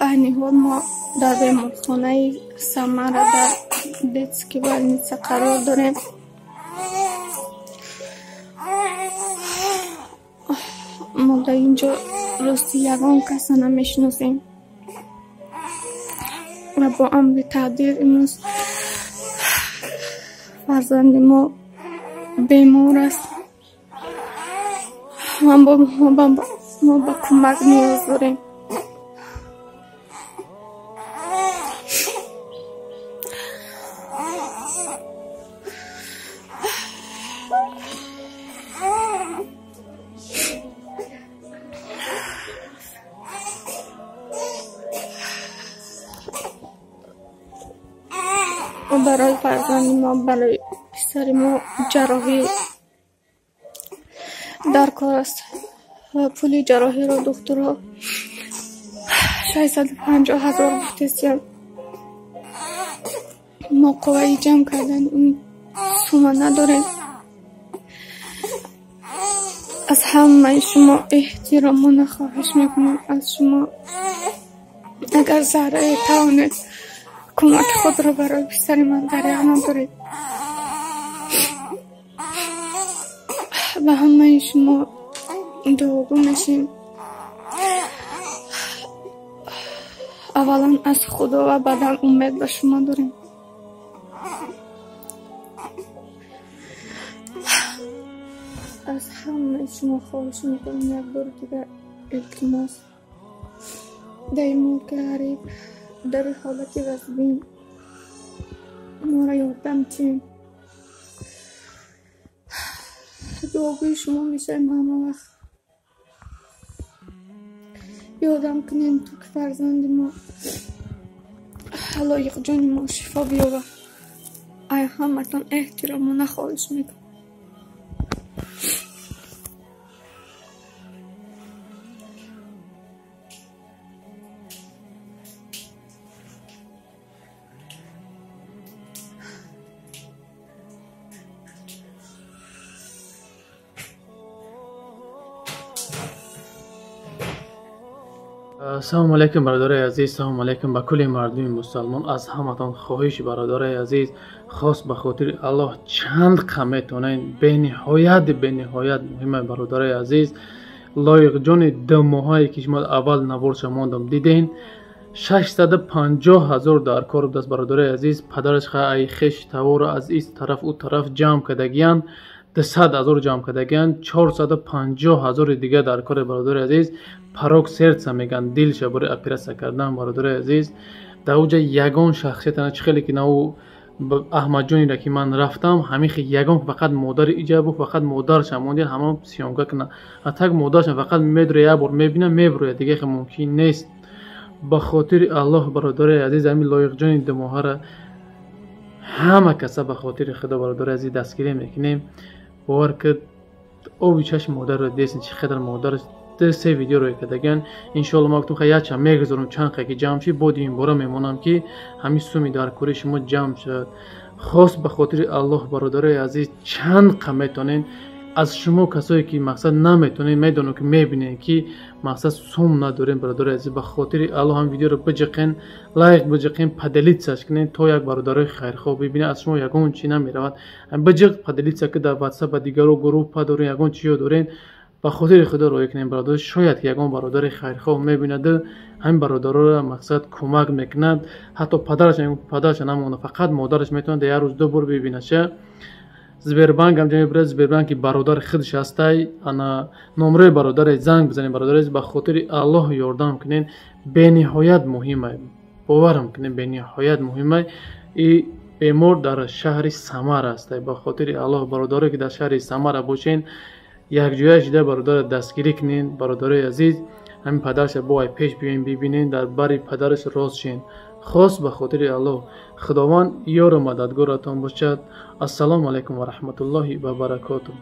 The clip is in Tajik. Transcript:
Айни ҳол мо дар беморхонаи Самара дар детский больница қарор дорем. Мо дар инҷо рости ягон каса намешиносем ва бо амри тақдир имрӯз фарзанди мо бемор аст ва мо ба кӯмак ниёз дорем. Барои фарзанди мо, барои писари мо ҷарроҳӣ дар кор аст ва пули ҷарроҳиро духтурҳо 650 ҳазор гуфтестиям. Мо қувваи ҷамъ кардани ин сума надорем. Аз ҳамаи шумо эҳтиромона хоҳиш мекунем, аз шумо агар заррае тавонед кӯмаки худро барои писари ман дариғ надоред. Ба ҳамаи шумо дуогӯ мешем. Аввалан аз Худо ва баъдан умед ба шумо дорем. Аз ҳамаи шумо хоҳиш мекунем як бори дигар илтимос, дар ин мулки ғариб, дар ҳолати вазбин моро ёрдам диҳем. Дуогӯи шумо мешавем ҳама вақт. Ёрдам кунем то ки фарзанди мо лоиқҷони мо шифо биёбад. Ай ҳаматон эҳтиромона хоҳиш мекунам. Салому алайкум, бародарои азиз, салому алайкум ба кулли мардуми мусалмон. Аз ҳаматон хоҳиш, бародарои азиз, хос ба хотири Аллоҳ чанд қа метонед, бениҳоят бениҳоят муҳима, бародарои азиз. Лоиқҷони ду моҳае ки шумо аввал наворша мондам диден, 650 ҳазор дар кор будааст, бародарои азиз. Падараш ай хеш таворо аз ис тараф ӯ тараф ҷамъ кардагиянд, 200 ҳазор ҷамъ кардагиянд, 450 ҳазори дига дар кори, бародари азиз. Порок сердца мегӯянд, дилша бори оператсия кардан, бародари азиз. Дар оҷа ягон шахсият чӣ хеле ки нав Аҳмадҷонеро ки ман рафтам, ҳамин хел ягон фақат модари иҷа буд, фақат модарша мондиям, ҳама съёмка кунад. А так модарша фақат медура, як бор мебина, мебурояд, дига хел мумкин нест. Ба хотири Аллоҳ, бародари азиз, ҳамин лоиқҷони думоҳара ҳама каса ба хотири Худо, бародари азиз, дастгирӣ мекунем. Бовар кад оби чашми модарро десен, чӣ қадар модараш се видео рӯй кардагиян. Иншоалло ман гуфтам якчанд мегузорам, чанд қа ки ҷамъ шид, боди ин бора мемонам ки ҳамин суми дар кори шумо ҷамъ шавад. Хос ба хотири Аллоҳ, бародарои азиз, чанд қа метонен аз шумо касое ки мақсад наметонед, медонам ки мебинед ки мақсад сум надорем, бародарои азиз, ба хотири Аллоҳ ҳам видеоро биҷиқен, лайк биҷиқен, поделиться кунед то як бародарои хайрхоҳ бибинад. Аз шумо ягон чи намеравад. Биҷиқ, поделиться ки дар ватсап ба дигаро группа дорен, ягон чиё дорен, ба хотири Худо роя кунем, бародар. Шояд ки ягон бародари хайрхоҳ мебинад, ҳамин бародароро мақсад кӯмак мекунад. Ҳатто падараш намонад, фақат модараш метавонад як рӯз ду бор бибинадша. Сбербанк ҳам ҷамъ мебарад, Сбербанк ки бародари худаш ҳастай, ана номраи бародаре занг бизанед, бародаре, ба хотири Аллоҳ ёрдам кунед. Бениҳоят муҳима, боварам кунед, бениҳоят муҳима. И бемор дар шаҳри Самара ҳастай. Ба хотири Аллоҳ, бародаре ки дар шаҳри Самара бошен, якҷоя шида бародарро дастгирӣ кунед, бародарои азиз. Ҳамин падараша бо ай пеш биёен, бибинед, дар бари падараш рост шен. Хос ба хотири Аллоҳ, Худованд ёру мададгоратон бошад. Ассалому алайкум ва раҳматуллоҳи ва баракотуҳ.